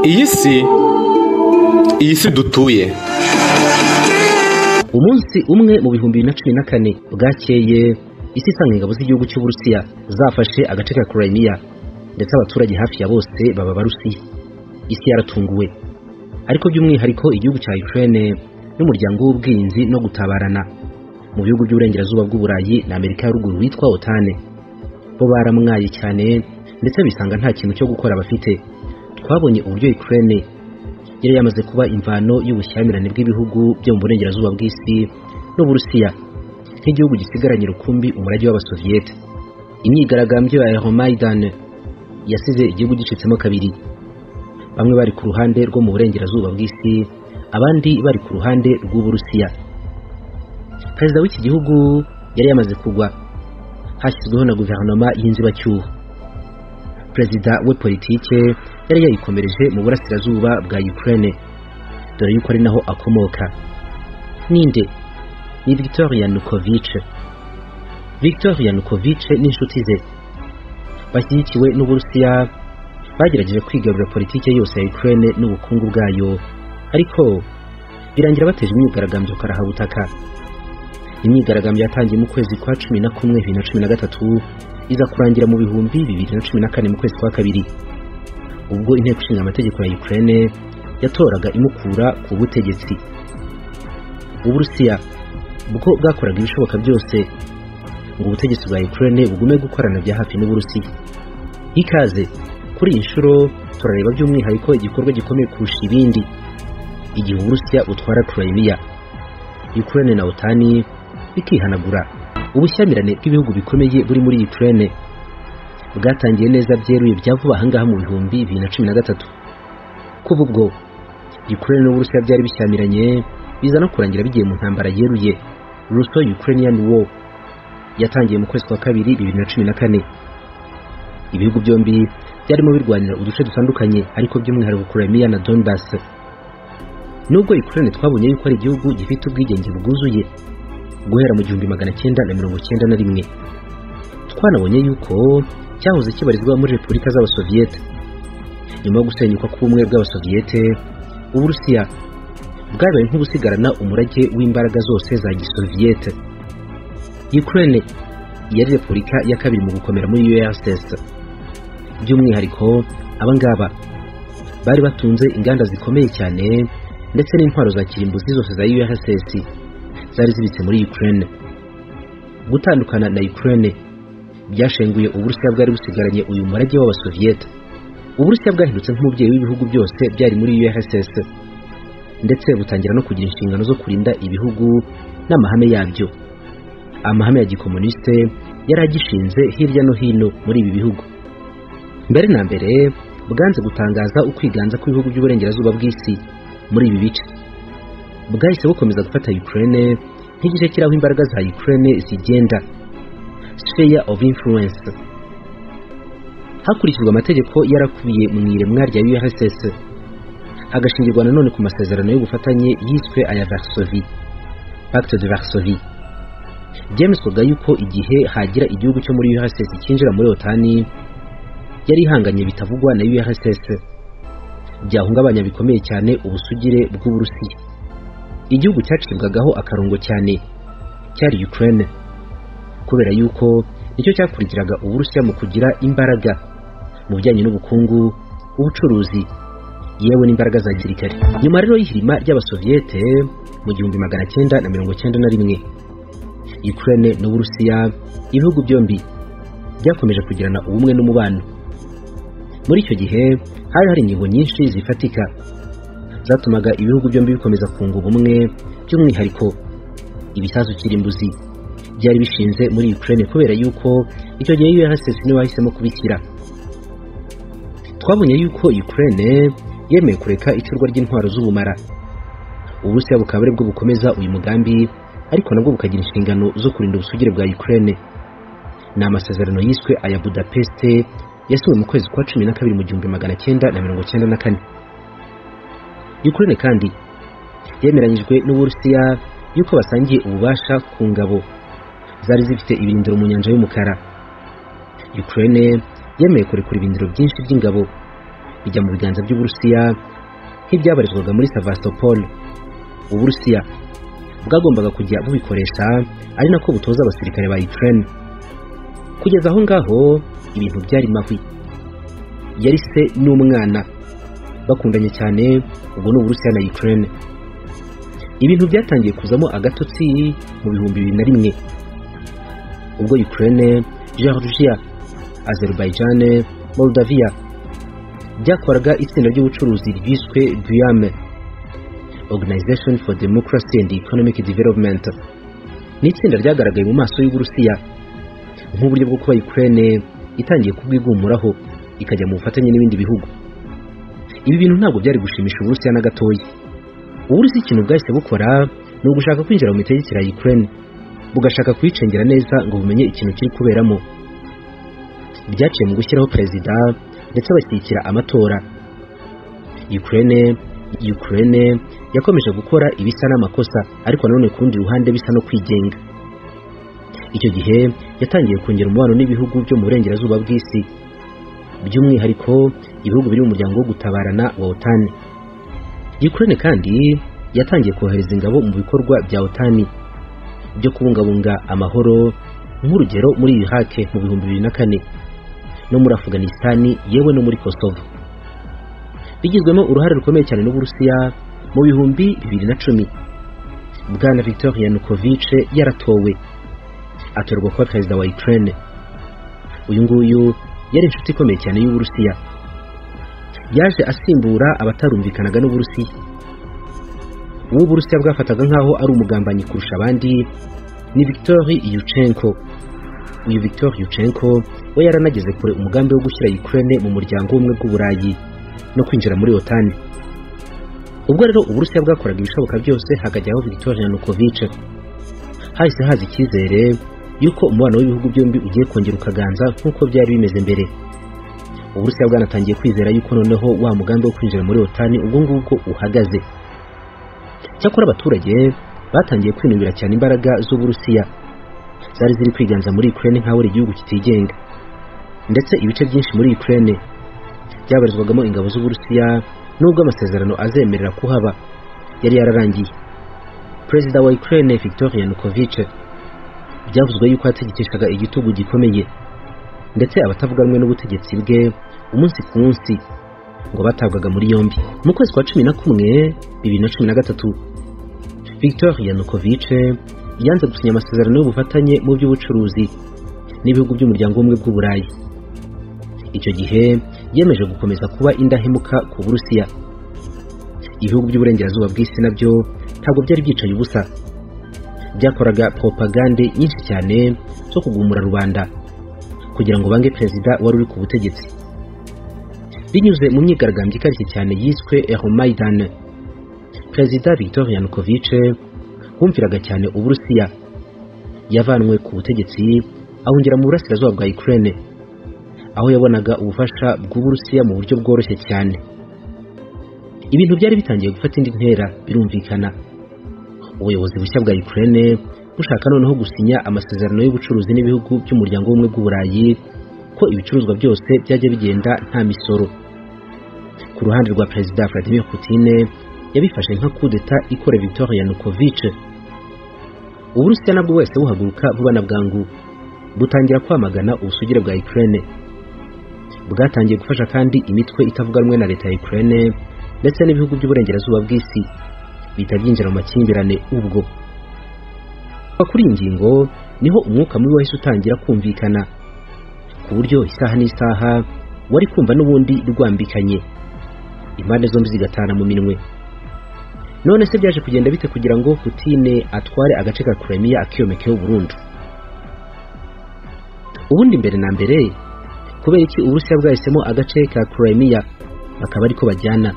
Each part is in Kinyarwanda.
Iyi si dutuye. Umunsi umwe mu 2014, bwakeye isi isanga ingabo z'igihugu cy'Uburusiya zafashe agace ka Crimea, ndetse abaturage hafi ya bose baba Abarusiya. Isi yaratunguwe, ariko by'umwihariko igihugu cya Ukraine n'umuryango w'ubwirinzi no gutabarana mu bihugu by'uburengerazuba bw'Uburayi na Amerika ya Ruguru witwa OTAN, bo baramwaye cyane, ndetse bisanga nta kintu cyo gukora bafite. Twabonye uburyo Ukraine yari yamaze kuba imvano y'ubushyamirane bw'ibihugu byo mu burengerazuba bw'isi n'Uburusiya nk'igihugu gisigaranye rukumbi umurage w'Abasoviyete. Imyigaragambyo ya Euromaidan yasize igihugu gicitsemo kabiri: bamwe bari ku ruhande rwo mu burengerazuba bw'isi, abandi bari ku ruhande rw'Uburusiya. Perezida w'iki gihugu yari yamaze kugwa, hashyizweho na guverinoma y'inzibacyuho. Perezida we politike yari yayikomereje mu burasirazuba bwa Ukraine, dore yuko ari naho akomoka. Ninde? Ni Viktor Yanukovych. Viktor Yanukovych n'inshuti ze bashyigikiwe n'Uburusiya bagerageje kwigarurira politike yose ya Ukraine n'ubukungu bwayo, ariko birangira bateje imyigaragambyo karahabutaka. Imyigaragambyo yatangiye mu kwezi kwa 11 2013, iza kurangira mu 2014 mu kwezi kwa kabiri, ubwo Inteko Ishinga Amategeko ya Ukraine yatoraga imukura ku butegetsi. Uburusiya bwo bwakoraga ibishoboka byose ngo ubutegetsi bwa Ukraine bugume gukorana bya hafi n'Uburusiya. Ikaze kuri iyi nshuro, turareba by'umwihariko igikorwa gikomeye kurusha ibindi igihe Uburusiya butwara Crimea, Ukraine na OTAN bikihanagura. Ubushyamirane bw'ibihugu bikomeye buri muri Ukraine bwatangiye neza byeruye bya vuba ahangaha mu 2013. Kuva ubwo Ukraine n'Uburusiya byari bishyamiranye, biza no kurangira bigiye mu ntambara yeruye, Russo Ukrainian War, yatangiye mu kwezi kwa kabiri 2014. Ibihugu byombi byarimo birwanira uduce dutandukanye, ariko by'umwihariko Crimea na Donbass. Nubwo Ukraine twabonye yuko ari igihugu gifite ubwigenge bwuzuye guhera mu 1991, twanabonye yuko cyahoze kibarizwa muri repubulika z'Abasoviyete. Nyuma yo gusenyuka k'ubumwe bw'Abasoviyete, Uburusiya bwabaye nk'ubusigarana umurage w'imbaraga zose za gisoviyete. Ukraine yari repubulika ya kabiri mu gukomera muri URSS. By'umwihariko abangaba bari batunze inganda zikomeye cyane, ndetse n'intwaro za kirimbuzi zose za URSS zari zibitse muri Ukraine. Gutandukana na Ukraine byashenguye Uburusiya bwari busigaranye uyu murage w'Abasoviyete. Uburusiya bwahindutse nk'umubyeyi w'ibihugu byose byari muri URSS, ndetse butangira no kugira inshingano zo kurinda ibihugu n'amahame yabyo. Amahame ya gikomuniste yari agishinze hirya no hino muri ibi bihugu. Mbere na mbere bwanze gutangaza ukwiganza kw'ibihugu by'uburengerazuba bw'isi muri ibi bice. Bwahise bukomeza gufata Ukraine nk'igice kiri aho imbaraga za Ukraine zigenda, sphere of influence. Hakurikijwe amategeko yarakubiye mu iremwa rya URSS, hagashingirwa nanone ku masezerano y'ubufatanye yiswe aya Varsovie, Pacte de Varsovie, byemezwaga yuko igihe hagira igihugu cyo muri URSS cyinjira muri OTAN yari ihanganye bitavugwa na URSS, byahungabanya bikomeye cyane ubusugire bw'Uburusiya. Igihugu cyacibwagaho akarongo cyane cyari Ukraine, kubera yuko nicyo cyakurikiraga Uburusiya mu kugira imbaraga mu bijyanye n'ubukungu, ubucuruzi, yewe n'imbaraga za gisirikare. Nyuma rero y'ihirima ry'Abasoviyete mu 1991, Ukraine n'Uburusiya, ibihugu byombi byakomeje kugirana ubumwe n'umubano. Muri icyo gihe hari hari ingingo nyinshi zifatika zatumaga ibihugu byombi bikomeza kunga ubumwe, by'umwihariko ibisasu kirimbuzi byari bishinze muri Ukraine, kubera yuko icyo gihe URSS niwe wahisemo kubishyira. Twabonye yuko Ukraine yemeye kureka icurwa ry'intwaro z'ubumara, Uburusiya bukaba aribwo bukomeza uyu mugambi, ariko nabwo bukagira inshingano zo kurinda ubusugire bwa Ukraine. Ni amasezerano yiswe aya Budapest, yasinywe mu kwezi kwa 12 mu 1994. Ukraine kandi yemeranyijwe n'Uburusiya yuko basangiye ububasha ku ngabo zari zifite ibirindiro mu Nyanja y'Umukara. Ukraine yemeye kurekura ibirindiro byinshi by'ingabo bijya mu biganza by'Uburusiya nk'ibyabarizwaga muri Sevastopol. Uburusiya bwagombaga kujya bubikoresha ari nako butoza abasirikare ba Ukraine. Kugeza aho ngaho ibintu byari mahwi. Yari se n'umwana bakundanye cyane, ubwo ni Uburusiya na Ukraine. Ibintu byatangiye kuzamo agatotsi mu 2001 ubwo Ukraine, Georgia, Azerbaijan, Moldavia byakoraga itsinda ry'ubucuruzi ryiswe GUAM, Organization for Democracy and Economic Development. Ni itsinda ryagaragaye mu maso y'Uburusiya nk'uburyo bwo kuba Ukraine itangiye kubwigumuraho ikajya mu bufatanye n'ibindi bihugu. Ibi bintu ntabwo byari gushimisha Uburusiya na gatoya. Uburusiya ikintu bwahise bukora ni ugushaka kwinjira mu mitegekere ya Ukraine, bugashaka kuyicengera neza ngo bumenye ikintu kiri kuberamo. Byaciye mu gushyiraho perezida ndetse bashyigikira amatora. Ukraine yakomeje gukora ibisa n'amakosa, ariko nanone ku rundi ruhande bisa no kwigenga. Icyo gihe yatangiye kongera umubano n'ibihugu byo mu burengerazuba bw'isi, by'umwihariko ibihugu biri mu muryango wo gutabarana wa OTAN. Ukraine kandi yatangiye kohereza ingabo mu bikorwa bya OTAN byo kubungabunga amahoro, nk'urugero muri Iraq mu 2004 no muri Afghanistan, yewe no muri Kosovo. Bigizwemo uruhare rukomeye cyane n'Uburusiya. Mu 2010 Bwana Viktor Yanukovych yaratowe, atorwa kuba perezida wa Ukraine. Uyu nguyu yari inshuti ikomeye cyane y'Uburusiya, yaje asimbura abatarumvikanaga n'Uburusiya. Uwo Uburusiya bwafataga nk'aho ari umugambanyi kurusha abandi ni Viktor Yushchenko. Uyu Viktor Yushchenko we yaranageze kure umugambi wo gushyira Ukraine mu muryango w'ubumwe bw'Uburayi no kwinjira muri OTAN. Ubwo rero Uburusiya bwakoraga ibishoboka byose hakajyaho Viktor Yanukovych, hahise haza icyizere yuko umubano w'ibihugu byombi ugiye kongera ukaganza nk'uko byari bimeze mbere. Uburusiya bwanatangiye kwizera yuko noneho wa mugambi wo kwinjira muri OTAN ubwo ngubwo uhagaze. Cyakora abaturage batangiye kwinubira cyane imbaraga z'Uburusiya zari ziri kwiganza muri Ukraine nk'aho ari igihugu kitigenga, ndetse ibice byinshi muri Ukraine byabarizwagamo ingabo z'Uburusiya nubwo amasezerano azemerera kuhaba yari yararangiye. Perezida wa Ukraine Viktor Yanukovych byavuzwe yuko yategekeshaga igitugu gikomeye, ndetse abatavuga rumwe n'ubutegetsi bwe umunsi ku munsi ngo batabwaga muri yombi. Mu kwezi kwa 11 2013 Viktor Yanukovych yanze gusinya amasezerano y'ubufatanye mu by'ubucuruzi n'ibihugu by'umuryango w'ubumwe bw'Uburayi. Icyo gihe yemeje gukomeza kuba indahemuka ku Burusiya. Ibihugu by'uburengerazuba bw'isi nabyo ntabwo byari byicaye ubusa, byakoraga propagande nyinshi cyane zo kugumura rubanda kugira ngo bange perezida wari uri ku butegetsi. Binyuze mu myigaragambyo ikarishye cyane yiswe Euromaidan, Perezida Viktor Yanukovych wumviraga cyane Uburusiya yavanwe ku butegetsi ahungira mu burasirazuba bwa Ukraine, aho yabonaga ubufasha bw'Uburusiya mu buryo bworoshye cyane. Ibintu byari bitangiye gufata indi ntera birumvikana. Ubuyobozi bushya bwa Ukraine bushaka noneho gusinya amasezerano y'ubucuruzi n'ibihugu by'umuryango w'ubumwe bw'Uburayi ko ibicuruzwa byose byajya bigenda nta misoro. Ku ruhande rwa Perezida Vladimir Putin yabifashe nka coup d'etat ikore Viktor Yanukovych. Uburusiya nabwo wese buhaguruka vuba na bwangu butangira kwamagana ubusugire bwa Ukraine. Bwatangiye gufasha kandi imitwe itavuga rumwe na leta ya Ukraine ndetse n'ibihugu by'uburengerazuba bw'isi bitabyinjira mu makimbirane. Ubwo kuri iyi ngingo niho umwuka mubi wahise utangira kumvikana, ku buryo isaha n'isaha wari kumva n'ubundi rwambikanye, impande zombi zigatana mu minwe. None se byaje kugenda bite kugira ngo Putin atware agace ka Crimea akiyomekeho burundu? Ubundi mbere na mbere, kubera iki Uburusiya bwahisemo agace ka Crimea bakaba ariko bajyana?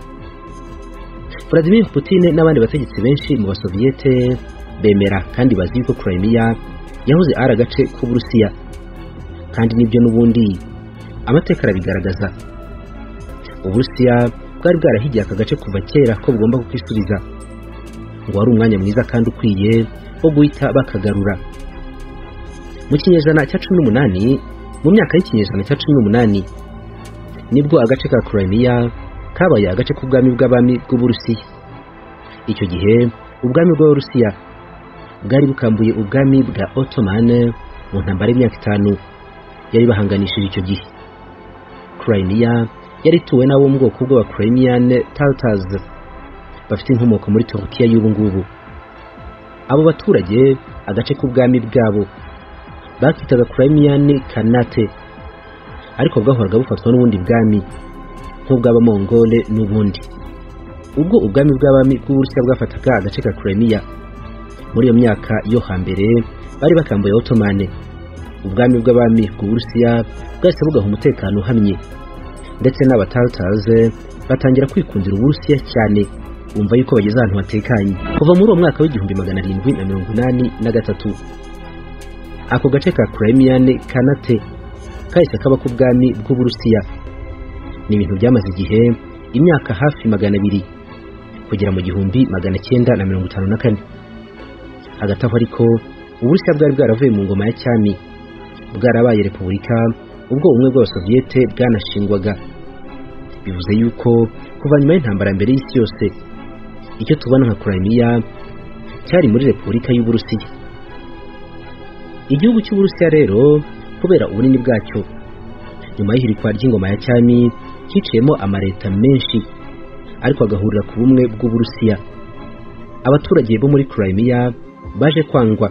Vladimir Putin n'abandi bategetsi benshi mu Basoviyete bemera kandi bazi yuko Crimea yahoze ari agace k'Uburusiya, kandi nibyo n'ubundi amateka arabigaragaza. Uburusiya bwari bwarahigiye aka gace kuva kera ko bugomba kukisubiza, ngo wari umwanya mwiza kandi ukwiye wo guhita bakagarura. Mu kinyejana cya 18, mu myaka y'ikinyejana cya 18, nibwo agace ka Crimea kabaye agace k'ubwami bw'abami bw'Uburusiya. Icyo gihe ubwami bw'Uburusiya bwari bukambuye ubwami bwa Ottoman mu ntambara y'imyaka 5 yari bahanganishije. Icyo gihe Crimea yari ituwe n'abo mu bwoko bw'aba Crimean Tatars bafite inkomoko muri Turkiya y'ubu ngubu. Abo baturage agace k'ubwami bwabo bakitaga Crimean Khanate, ariko bwahoraga bufatwa n'ubundi bwami nk'ubw'Abamongole n'ubundi. Ubwo ubwami bw'abami bw'Uburusiya bwafataga agace ka Crimea muri iyo myaka yo hambere, bari bakambuye Ottoman. Ubwami bw'abami bw'Uburusiya bwahise bugaha umutekano uhamye, ndetse n'Abatatars batangira kwikundira Uburusiya cyane, bumva yuko bageze ahantu hatekanye. Kuva muri uwo mwaka w'1783 ako gace ka Crimean Khanate kahise kaba k'ubwami bw'Uburusiya. Ni ibintu byamaze igihe, imyaka hafi 200, kugera mu 1954. Hagati aho ariko Uburusiya bwari bwaravuye mu ngoma ya cyami, bwarabaye repubulika ubwo ubumwe bw'Abasoviyete bwanashingwaga. Bivuze yuko kuva nyuma y'intambara mbere y'isi yose, icyo tubona nka Crimea cyari muri repubulika y'Uburusiya. Igihugu cy'Uburusiya rero, kubera ubunini bwacyo, nyuma y'ihirikwa ry'ingoma ya cyami cyiciyemo amareta menshi, ariko agahurira ku bumwe bw'Uburusiya. Abaturage bo muri Crimea baje kwangwa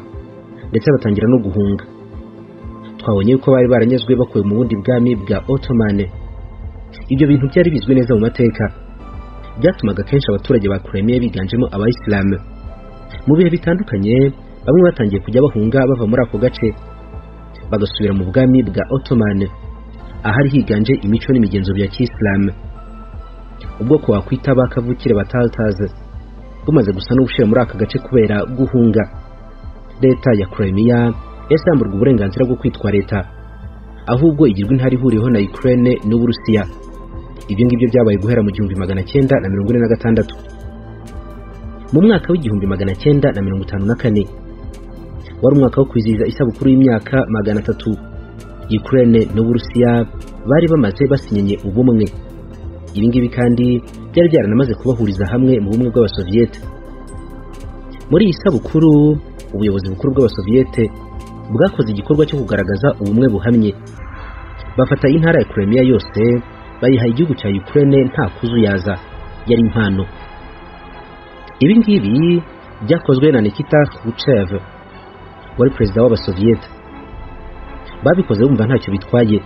ndetse batangira no guhunga. Twabonye yuko bari baranyazwe bakuwe mu bundi bwami bwa Ottoman. Ibyo bintu byari bizwi neza mu mateka, byatumaga kenshi abaturage ba Crimea biganjemo abayisilamu. Mu bihe bitandukanye bamwe batangiye kujya bahunga bava muri ako gace bagasubira mu bwami bwa Ottoman, ahari higanje imico n'imigenzo bya kisilamu. Ubwoko wakwita ba kavukire ba Tatars bumaze gusa no gushira muri aka gace kubera guhunga. Leta ya Crimea yasamburwa uburenganzira bwo kwitwa leta, ahubwo igirwa intara ihuriyeho na Ukraine n'Uburusiya. Ibyo ngibyo byabaye guhera mu 1946. Mu mwaka w'1954 wari umwaka wo kwizihiza isabukuru y'imyaka 300 Ukraine n'Uburusiya bari bamaze basinyanye ubumwe. Ibi ngibi kandi byari byaranamaze kubahuriza hamwe mu bumwe bw'Abasoviyete. Muri iyi sabukuru ubuyobozi bukuru bw'Abasoviyete bwakoze igikorwa cyo kugaragaza ubumwe buhamye, bafata intara ya Crimea yose bayiha igihugu cya Ukraine nta kuzuyaza, yari impano. Ibi ngibi byakozwe na Nikita Khrushchev wari perezida w'Abasoviyete. Babikoze bumva ntacyo bitwaye,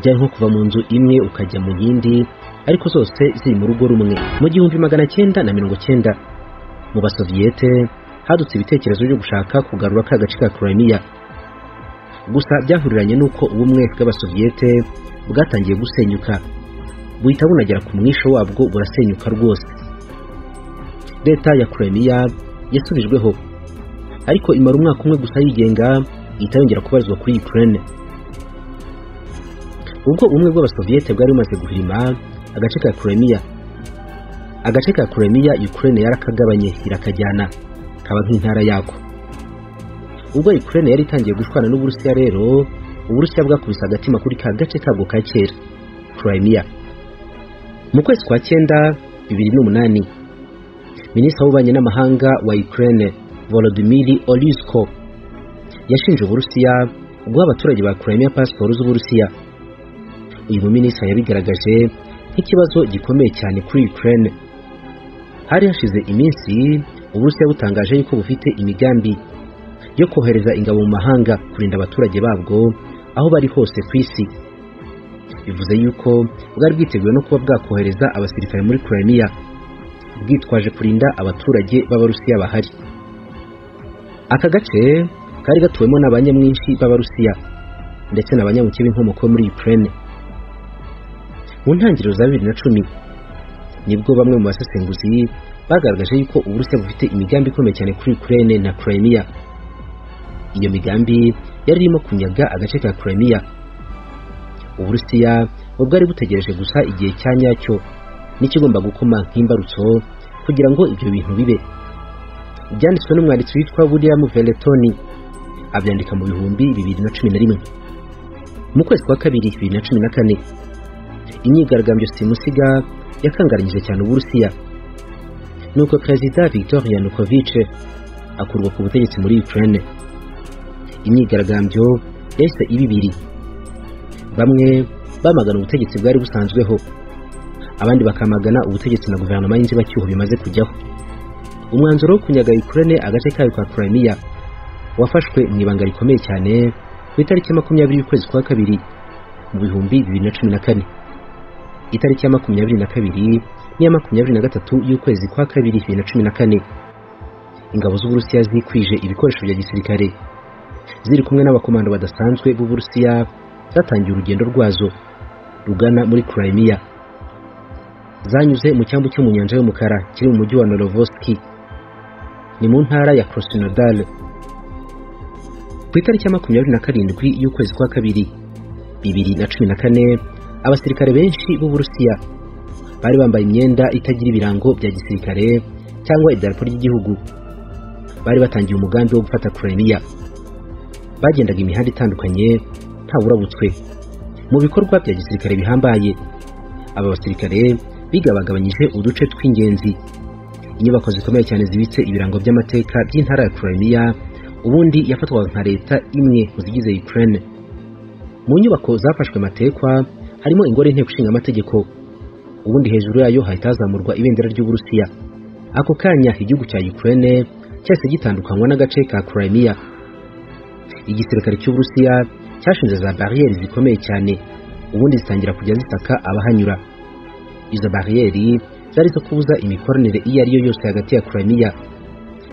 byari nko kuva mu nzu imwe ukajya mu yindi, ariko zose ziri mu rugo rumwe. Mu 1990 mu Basoviyete hadutse ibitekerezo byo gushaka kugarura ka gace ka Crimea. Gusa byahuriranye n'uko ubumwe bw'Abasoviyete bwatangiye gusenyuka, buhita bunagera ku mwisho wabwo burasenyuka rwose. Leta ya Crimea yasubijweho, ariko imara umwaka umwe gusa yigenga, ihita yongera kubarizwa kuri Ukraine. Ubwo ubumwe bw'Abasoviyete bwari bumaze guhirima, agace ka Crimea Ukraine yarakagabanye irakajyana kaba nk'intara yako. Ubwo Ukraine yari itangiye gushwana n'Uburusiya rero, Uburusiya bwakubise agatima kuri ka gace kabwo ka kera, Crimea. Mu kwezi kwa 9 2008, Minisitiri w'ububanyi n'amahanga wa Ukraine Volodymyr Orysko yashinje Uburusiya guha abaturage ba Crimea pasiporo z'Uburusiya. Uyu muminisitiri yabigaragaje nk'ikibazo gikomeye cyane kuri Ukraine. Hari hashize iminsi Uburusiya butangaje yuko bufite imigambi yo kohereza ingabo mu mahanga kurinda abaturage babwo aho bari hose ku isi. Bivuze yuko bwari bwiteguye no kuba bwakohereza abasirikare muri Crimea, bwitwaje kurinda abaturage b'Abarusiya bahari. Aka gace kari gatuwemo n'abanyamwinshi b'Abarusiya ndetse n'abanyamuke b'inkomoko muri Ukraine. Mu ntangiriro za 2010 nibwo bamwe mu basesenguzi bagaragaje yuko Uburusiya bufite imigambi ikomeye cyane kuri Ukraine na Crimea. Iyo migambi yari irimo kunyaga agace ka Crimea. Uburusiya bwari butegereje gusa igihe cya nyacyo n'ikigomba gukoma nk'imbarutso kugira ngo ibyo bintu bibe. Byanditswe n'umwanditsi witwa William Veletoni, abyandika mu 2011. Mu kwezi kwa 2 2014 Imyigaragambyo simusiga yakangaranyije cyane Uburusiya, nuko Perezida Viktor Yanukovych akurwa ku butegetsi muri Ukraine. Imyigaragambyo yahise iba ibiri, bamwe bamagana ubutegetsi bwari busanzweho, abandi bakamagana ubutegetsi na guverinoma y'inzibacyuho bimaze kujyaho. Umwanzuro wo kunyaga Ukraine agace kayo ka Crimea wafashwe mu ibanga rikomeye cyane ku itariki ya 20 y'ukwezi kwa kabiri mu 2014. Itariki ya 22 n'iya 23 y'ukwezi kwa kabiri 2014, ingabo z'Uburusiya zikwije ibikoresho bya gisirikare ziri kumwe n'abakomando badasanzwe b'Uburusiya zatangiye urugendo rwazo rugana muri Crimea. Zanyuze mu cyambu cyo mu nyanja y'umukara kiri mu mujyi wa Novovoski, ni mu ntara ya Krasnodar. Ku itariki ya 27 y'ukwezi kwa kabiri 2014, abasirikare benshi b'Uburusiya bari bambaye imyenda itagira ibirango bya gisirikare cyangwa idarapo ry'igihugu bari batangiye umugambi wo gufata Crimea. Bagendaga imihanda itandukanye ntawurabutswe mu bikorwa bya gisirikare bihambaye. Aba basirikare bigabagabanyije uduce tw'ingenzi, inyubako zikomeye cyane zibitse ibirango by'amateka by'intara ya Crimea, ubundi yafatwaga nka leta imwe mu zigize Ukraine. Mu nyubako zafashwe matekwa harimo ingoro y'inteko ishinga amategeko, ubundi hejuru yayo hahita hazamurwa ibendera ry'Uburusiya. Ako kanya igihugu cya Ukraine cyahise gitandukanywa n'agace ka Crimea. Igisirikare cy'Uburusiya cyashinze za bariyeri zikomeye cyane, ubundi zitangira kujya zitaka abahanyura. Izo bariyeri zari zo kubuza imikoranire iyo ari yo yose hagati ya Crimea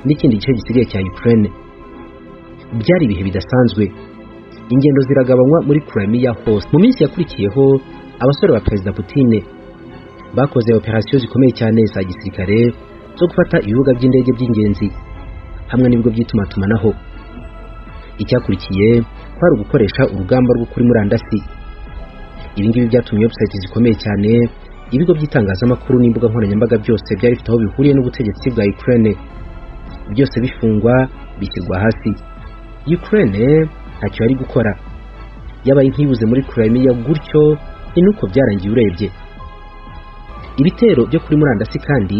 n'ikindi gice gisigaye cya Ukraine. Byari ibihe bidasanzwe, ingendo ziragabanywa muri Crimea hose. Mu minsi yakurikiyeho, abasore ba Perezida Putin bakoze operasiyo zikomeye cyane za gisirikare zo gufata ibibuga by'indege by'ingenzi hamwe n'ibigo by'itumatumanaho. Icyakurikiye kwari ugukoresha urugamba rwo kuri murandasi. Ibi ngibi byatumye website zikomeye cyane, ibigo by'itangazamakuru n'imbuga nkoranyambaga byose byari bifite aho bihuriye n'ubutegetsi bwa Ukraine byose bifungwa, bishyirwa hasi. Ukraine ntacyo yari gukora, yabaye nk'ibuze muri Crimea gutyo, ni nuko byarangiye urebye. Ibitero byo kuri murandasi kandi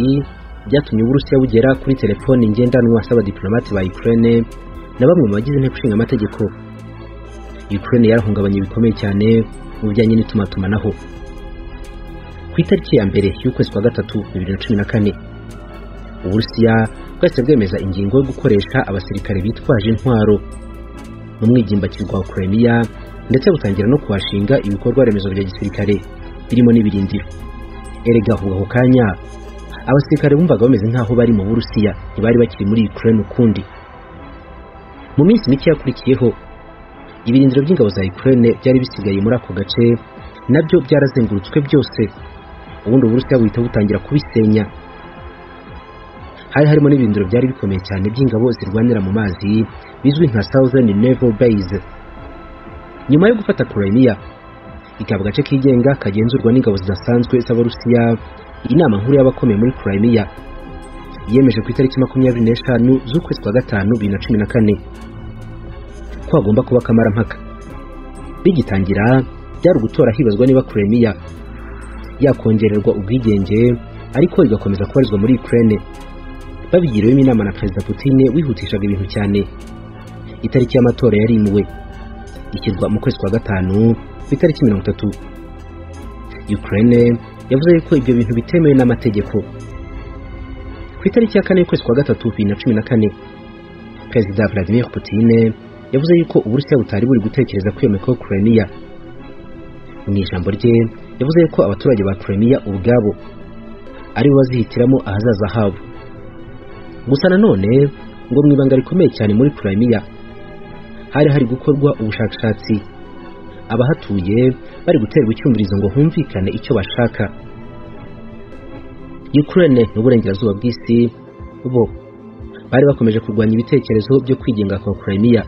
byatumye Uburusiya bugera kuri telefoni ngendanwa z'abadiplomate ba Ukraine na bamwe mu bagize inteko ishinga amategeko. Ukraine yarahungabanye bikomeye cyane mu bijyanye n'itumatumanaho. Ku itariki ya 1 y'ukwezi kwa gatatu 2014, Uburusiya bwahise bwemeza ingingo yo gukoresha abasirikare bitwaje intwaro mu mwigimbakirwa wa Crimea, ndetse butangira no kuhashinga ibikorwa remezo bya gisirikare birimo n'ibirindiro. Erega ako kanya abasirikare bumvaga bameze nk'aho bari mu Burusiya, ntibari bakiri muri Ukraine ukundi. Mu minsi mike yakurikiyeho, ibirindiro by'ingabo za Ukraine byari bisigaye muri ako gace nabyo byarazengurutswe byose, ubundi Uburusiya buhita butangira kubisenya. Hari harimo n'ibirindiro byari bikomeye cyane by'ingabo zirwanira mu mazi bizwi nka Southern Naval Base. Nyuma yo gufata Crimea ikaba agace kigenga kagenzurwa n'ingabo zidasanzwe z'Abarusiya, inama nkuru y'abakomeye muri Crimea yemeje ku itariki 25 z'ukwezi kwa gatanu 2014 ko hagomba kuba kamarampaka. Bigitangira byari ugutora hibazwa niba Crimea yakongererwa ubwigenge ariko igakomeza kubarizwa muri Ukraine. Babigiriwemo inama na Perezida Putin wihutishaga ibintu cyane. Itariki y'amatora yarimuwe ishyirwa mu kwezi kwa gatanu ku itariki 30. Ukraine yavuze ko ibyo bintu bitemewe n'amategeko. Ku itariki ya 4 y'ukwezi kwa gatatu 2014, Perezida Vladimir Putin yavuze yuko Uburusiya butari buri gutekereza kwiyomekaho Crimea. Mu ijambo rye yavuze ko abaturage ba Crimea ubwabo ari bo bazihitiramo ahazaza habo. Gusa nanone ngo mu ibanga rikomeye cyane muri Crimea hari hari gukorwa ubushakashatsi, abahatuye bari guterwa icyumvirizo ngo humvikane icyo bashaka. Ukraine n'uburengerazuba bw'isi bo bari bakomeje kurwanya ibitekerezo byo kwigenga kwa Crimea,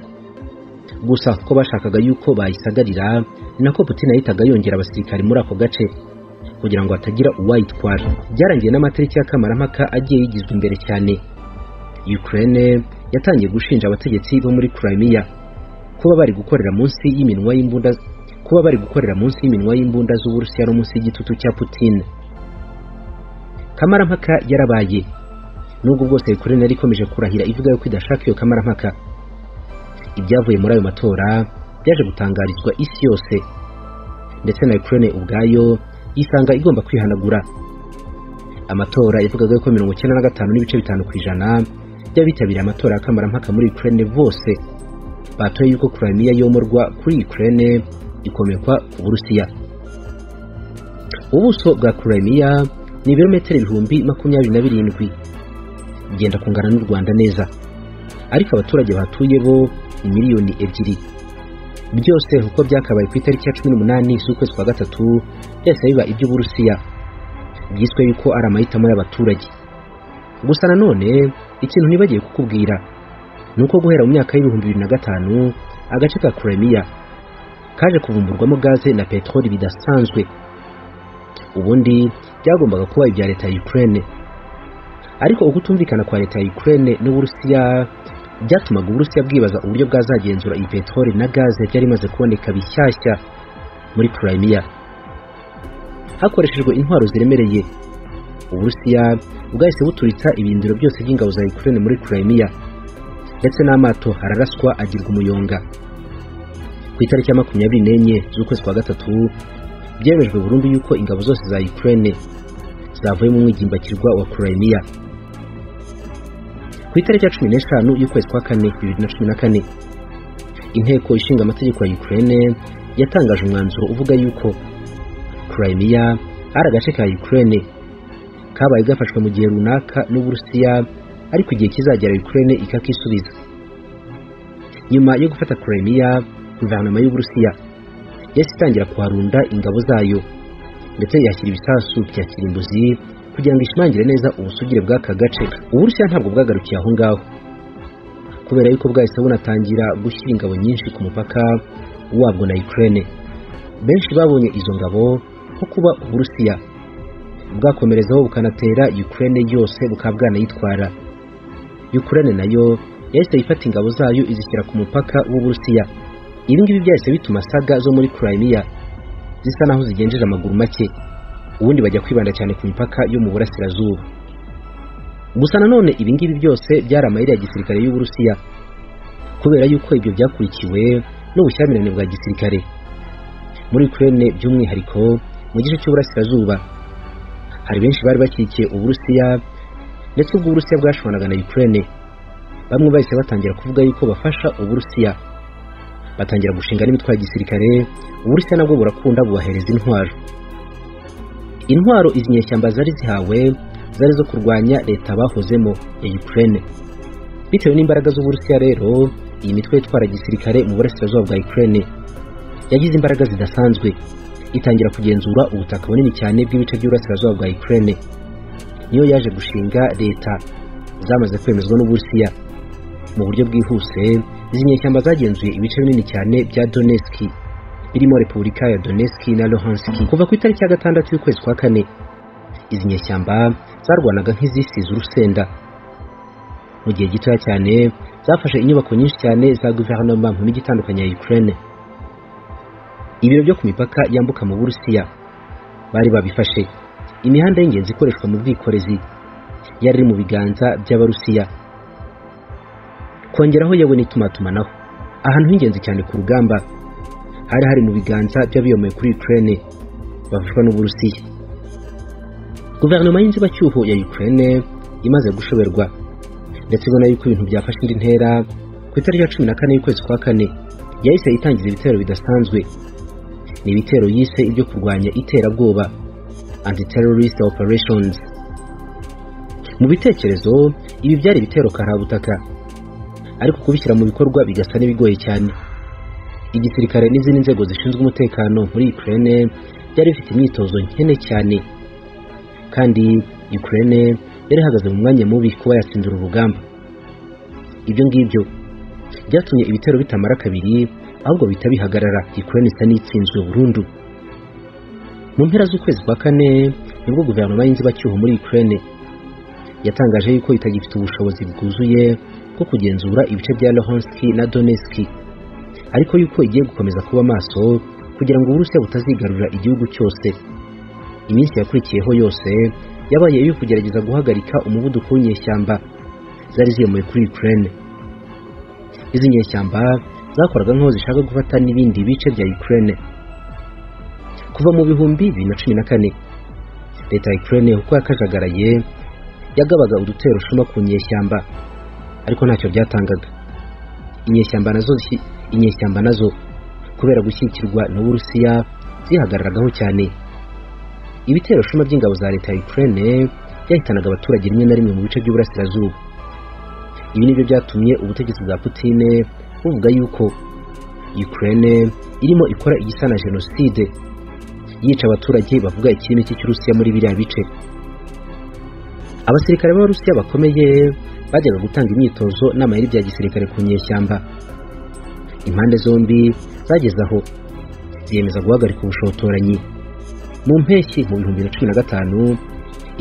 gusa ko bashakaga yuko bayisagarira, nako Putin yahitaga yongera abasirikari muri ako gace kugira ngo hatagira uwayitwara. Byarangiye n'amatariki y'akamarampaka agiye yigizwe imbere cyane. Ukraine yatangiye gushinja abategetsi bo muri Crimea kuba bari gukorera munsi y'iminwa y'imbunda, kuba bari gukorera munsi y'iminwa y'imbunda z'Uburusiya no munsi y'igitutu cya Putin. Kamarampaka yarabaye, nubwo bwose Ukraine yari ikomeje kurahira ivuga yuko idashaka iyo kamarampaka. Ibyavuye muri ayo matora byaje gutangarizwa isi yose, ndetse na Ukraine ubwayo yisanga igomba kwihanagura. Amatora yavugaga ko 95.5% by'abitabiriye amatora ya kamarampaka muri Ukraine bose batoye yuko Crimea yomorwa kuri Ukraine ikomekwa ku Burusiya. Ubuso bwa Crimea ni ibirometero 27,000, bigenda kungana n'u Rwanda neza, ariko abaturage bahatuye bo ni 2 miliyoni. Byose uko byakabaye ku itariki ya 18 z'ukwezi kwa gatatu byahise biba iby'Uburusiya, byiswe yuko ari amahitamo y'abaturage. Gusa nanone ikintu nibagiye kukubwira ni uko guhera mu myaka y'2005 agace ka Crimea kaje kuvumburwamo gaze na peteroli bidasanzwe. Ubundi byagombaga kuba ibya leta ya Ukraine, ariko ukutumvikana kwa leta ya Ukraine n'Uburusiya byatumaga Uburusiya bwibaza uburyo bwazagenzura iyi peteroli na gaze byari bimaze kuboneka bishyashya muri Crimea. Hakoreshejwe intwaro ziremereye, Uburusiya bwahise buturitsa ibirindiro byose by'ingabo za Ukraine muri Crimea, ndetse n'amato araraswa agirwa umuyonga. Ku itariki ya 24 z'ukwezi kwa gatatu byemejwe burundu yuko ingabo zose za Ukraine zavuye mu mwigimbakirwa wa Crimea. Ku itariki ya 15 y'ukwezi kwa kane 2014, inteko ishinga amategeko ya Ukraine yatangaje umwanzuro uvuga yuko Crimea ari agace ka Ukraine kabaye gafashwe mu gihe runaka n'Uburusiya, ariko igihe kizagera Ukraine ikakisubiza. Nyuma yo gufata Crimea, guverinoma y'Uburusiya yahise itangira kuharunda ingabo zayo, ndetse yashyira ibisasu bya kirimbuzi kugira ngo ishimangire neza ubusugire bw'aka gace. Uburusiya ntabwo bwagarukiye aho ngaho, kubera yuko bwahise bunatangira gushyira ingabo nyinshi ku mupaka wabwo na Ukraine. Benshi babonye izo ngabo nko kuba Uburusiya bwakomerezaho bukanatera Ukraine yose bukaba bwanayitwara. Ukraine nayo yahise ifata ingabo zayo izishyira ku mupaka w'Uburusiya. Ibi ngibi byahise bituma saga zo muri Crimea zisa naho zigenjeje amaguru make, ubundi bajya kwibanda cyane ku mipaka yo mu burasirazuba. Gusa nanone ibi ngibi byose byari amayeri ya gisirikare y'Uburusiya, kubera yuko ibyo byakurikiwe n'ubushyamirane bwa gisirikare muri Ukraine, by'umwihariko mu gice cy'uburasirazuba. Hari benshi bari bakikiye Uburusiya, ndetse ubwo Uburusiya bwashwanaga na Ukraine, bamwe bahise batangira kuvuga yuko bafasha Uburusiya, batangira gushinga n'imitwe ya gisirikare. Uburusiya nabwo burakunda bubahereza intwaro. Intwaro izi nyeshyamba zari zihawe zari zo kurwanya leta bahozemo ya Ukraine. Bitewe n'imbaraga z'Uburusiya rero, iyi mitwe itwara gisirikare mu burasirazuba bwa Ukraine yagize imbaraga zidasanzwe, itangira kugenzura ubutaka bunini cyane bw'ibice by'uburasirazuba bwa Ukraine. Niyo yaje gushinga leta zamaze kwemezwa n'Uburusiya. Mu buryo bwihuse izi nyeshyamba zagenzuye ibice binini cyane bya Donetsk, birimo Repubulika ya Donetsk na Luhansk. Kuva ku itariki ya 6 y'ukwezi kwa kane, izi nyeshyamba zarwanaga nk'izisize urusenda. Mu gihe gitoya cyane zafashe inyubako nyinshi cyane za guverinoma mu mijyi itandukanye ya Ukraine. Ibiro byo ku mipaka yambuka mu Burusiya bari babifashe. Imihanda y'ingenzi ikoreshwa mu bwikorezi yari mu biganza by'Abarusiya. Kongeraho yewe n'itumatumanaho, ahantu h'ingenzi cyane ku rugamba hari hari mu biganza by'abiyomeye kuri Ukraine bafashwa n'Uburusiya. Guverinoma y'inzibacyuho ya Ukraine imaze gushoberwa, ndetse ibona yuko ibintu byafashe indi ntera, ku itariki ya 14 y'ukwezi kwa kane yahise itangiza ibitero bidasanzwe. Ni ibitero yise ibyo kurwanya iterabwoba, anti-terrorist operations. Mu bitekerezo ibi byari ibitero karabutaka, ariko kubishyira mu bikorwa bigasa n'ibigoye cyane. Igisirikare n'izindi nzego zishinzwe umutekano muri Ukraine byari bifite imyitozo nkene cyane, kandi Ukraine yari ihagaze mu mwanya mubi kuba yatsindira urugamba. Ibyo ngibyo byatumye ibitero bitamara kabiri, ahubwo bihita bihagarara. Ukraine isa n'itsinzwe burundu. Mu mpera z'ukwezi kwa kane nibwo guverinoma y'inzibacyuho muri Ukraine yatangaje yuko itagifite ubushobozi bwuzuye bwo kugenzura ibice bya Luhansk na Donetsk, ariko yuko igiye gukomeza kuba maso kugira ngo Uburusiya butazigarurira igihugu cyose. Iminsi yakurikiyeho yose yabaye iyo kugerageza guhagarika umuvuduko w'inyeshyamba zari ziyomoye kuri Ukraine. Izi nyeshyamba zakoraga nk'aho zishaka gufata n'ibindi bice bya Ukraine. Kuva mu 2014 leta ya Ukraine uko yakajagaraye yagabaga udutero shuma ku nyeshyamba, ariko ntacyo byatangaga. Inyeshyamba nazo kubera gushyigikirwa n'Uburusiya zihagararagaho cyane. Ibitero shuma by'ingabo za leta ya Ukraine byahitanaga abaturage rimwe na rimwe mu bice by'uburasirazuba. Ibi nibyo byatumye ubutegetsi bwa Putin buvuga yuko Ukraine irimo ikora igisa na jenoside, yica abaturage bavuga ikirimi cy'Ikirusiya muri biriya bice. Abasirikare b'Abarusiya bakomeye bajyaga gutanga imyitozo n'amayeri bya gisirikare ku nyeshyamba. Impande zombi zageze aho ziyemeza guhagarika ubushotoranyi. Mu mpeshyi mu 2015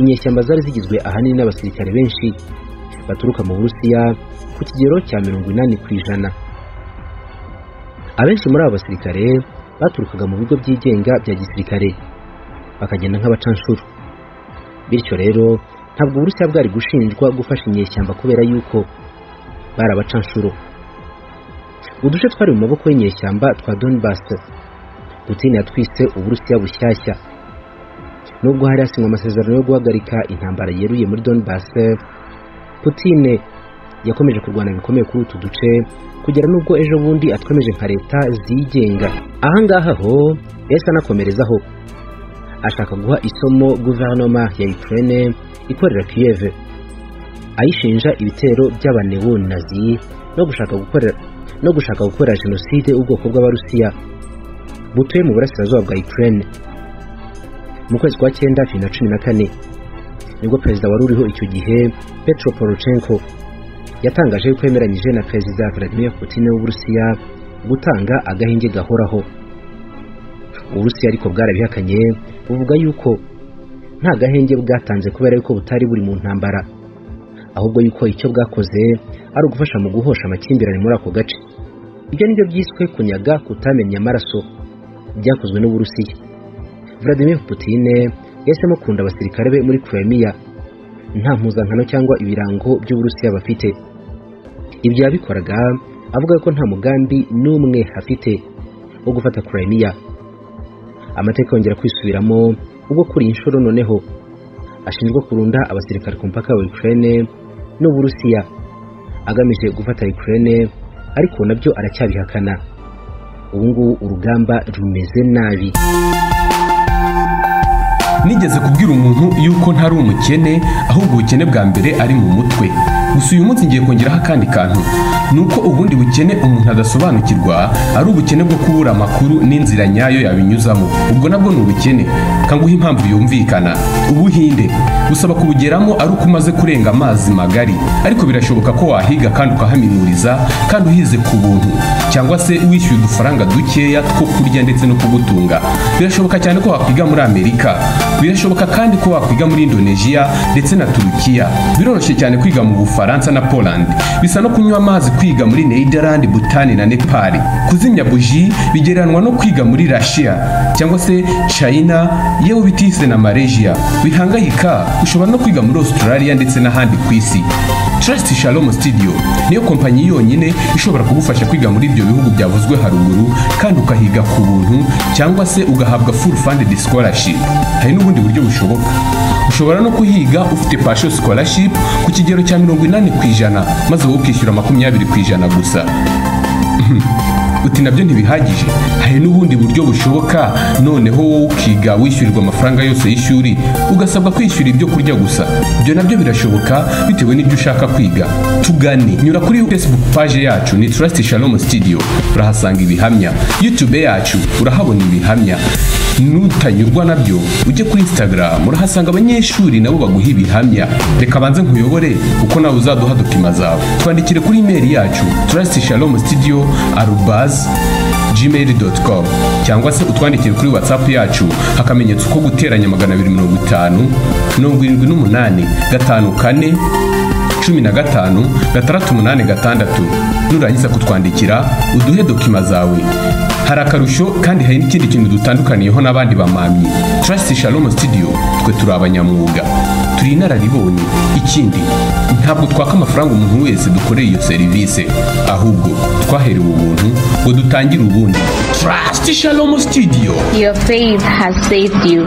inyeshyamba zari zigizwe ahanini n'abasirikare benshi baturuka mu Burusiya ku kigero cya 80%. Abenshi muri abo basirikare baturukaga mu bigo byigenga bya gisirikare bakagenda nk'abacanshuro. Bityo rero ntabwo Uburusiya bwari gushinjwa gufasha inyeshyamba kubera yuko bari abacanshuro. Uduce twari mu maboko y'inyeshyamba twa Donbass Putin yatwise Uburusiya bushyashya. Nubwo hari hasinywe amasezerano yo guhagarika intambara yeruye muri Donbass, Putin yakomeje kurwana bikomeye kuri utu duce kugera nubwo ejo bundi atwemeje nka leta zigenga. Ahangaha ho yahise anakomerezaho ashaka guha isomo guverinoma ya Ukraine ikorera Kiev, ayishinja ibitero by'abaneonazi no gushaka gukora jenoside ubwoko bw'Abarusiya butuye mu burasirazuba bwa Ukraine. Mu kwezi kwa 9 2014 nibwo perezida wari uriho icyo gihe Petro Poroshenko yatangaje ko yemeranyije na perezida Vladimir Putin w'Uburusiya gutanga agahenge gahoraho. Uburusiya ariko bwarabihakanye, buvuga yuko nta gahenge bwatanze kubera yuko butari buri mu ntambara, ahubwo yuko icyo bwakoze ari ugufasha mu guhosha amakimbirane muri ako gace. Ibyo nibyo byiswe kunyaga kutamenya amaraso byakozwe n'Uburusiya. Vladimir Putin yahisemo kunda abasirikare be muri Crimea nta mpuzankano cyangwa ibirango by'Uburusiya bafite. Ibyo yabikoraga avuga ko nta mugambi n'umwe afite wo gufata Crimea. Amateka yongera kwisubiramo ubwo kuri inshuro noneho ashinjwa kurunda abasirikare ku mupaka wa Ukraine n'Uburusiya agamije gufata Ukraine, ariko nabyo aracyabihakana. Ubu ngubu urugamba rumeze nabi. Nigeze kubwira umuntu yuko ntari umukene, ahubwo ubukene bwa mbere ari mu mutwe. Gusa uyu munsi ngiye kongeraho akandi kantu, nuko ubundi bukene umuntu adasobanukirwa ari ubukene bwo kubura amakuru n'inzira nyayo yabinyuzamo. Ubwo nabwo ni ubukene. Kanguha impamvu yumvikana. Ubuhinde gusaba kubugeramo ari uko umaze kurenga amazi magari, ariko birashoboka ko wahiga kandi ukahaminuriza kandi uhize ku buntu, cyangwa se wishyuye udufaranga dukeya two kurya ndetse no kugutunga. Birashoboka cyane ko wakwiga muri Amerika, birashoboka kandi ko wakwiga muri Indonesia ndetse na Turukiya. Biroroshye cyane kwiga mu Bufaransa na Poland. Bisa no kunywa amazi kwiga muri Netherland, Bhutan na Nepal. Kuzimya buji bigereranwa no kwiga muri Russia cyangwa se China, yewe bitise na Malaysia. Wihangayika, ushobora no kwiga muri Australia ndetse n'ahandi ku isi. Trust Shalom Studio niyo kompanyi yonyine ishobora kugufasha kwiga muri ibyo bihugu byavuzwe haruguru kandi ukahiga ku buntu cyangwa se ugahabwa full funded scholarship. Hari n'ubundi buryo bushoboka. Ushobora no kuhiga ufite partial scholarship ku kigero cya 80% maze wowe ukishyura 20% gusa. Uti nabyo ntibihagije. Hari n'ubundi buryo bushoboka, noneho wowe ukiga wishyurirwa amafaranga yose y'ishuri ugasabwa kwishyura ibyo kurya gusa. Ibyo nabyo birashoboka bitewe n'ibyo ushaka kwiga. Tugane, nyura kuri Facebook page yacu ni Trust Shalom Studio, urahasanga ibihamya. YouTube yacu urahabona ibihamya. Nutanyurwa nabyo ujye kuri Instagram urahasanga abanyeshuri nabo baguha ibihamya. Reka banze nkuyobore uko nawe uzaduha dokima zawe. Twandikire kuri email yacu trustshalomstudio@gmail.com cyangwa se utwandikire kuri WhatsApp yacu akamenyetso ko guteranya 250 78 54 15 686. Nurangiza kutwandikira, uduhe document zawe. Hari akarusho kandi hari n'ikindi kintu dutandukaniyeho n'abandi bamamyi. Trust Shalom Studio, twe turi abanyamwuga, turi inararibonye. Ikindi, ntabwo twaka amafaranga umuntu wese dukoreye iyo serivisi, ahubwo twaherewe ubuntu ngo dutangire ubundi. Trust Shalom Studio. Your faith has saved you.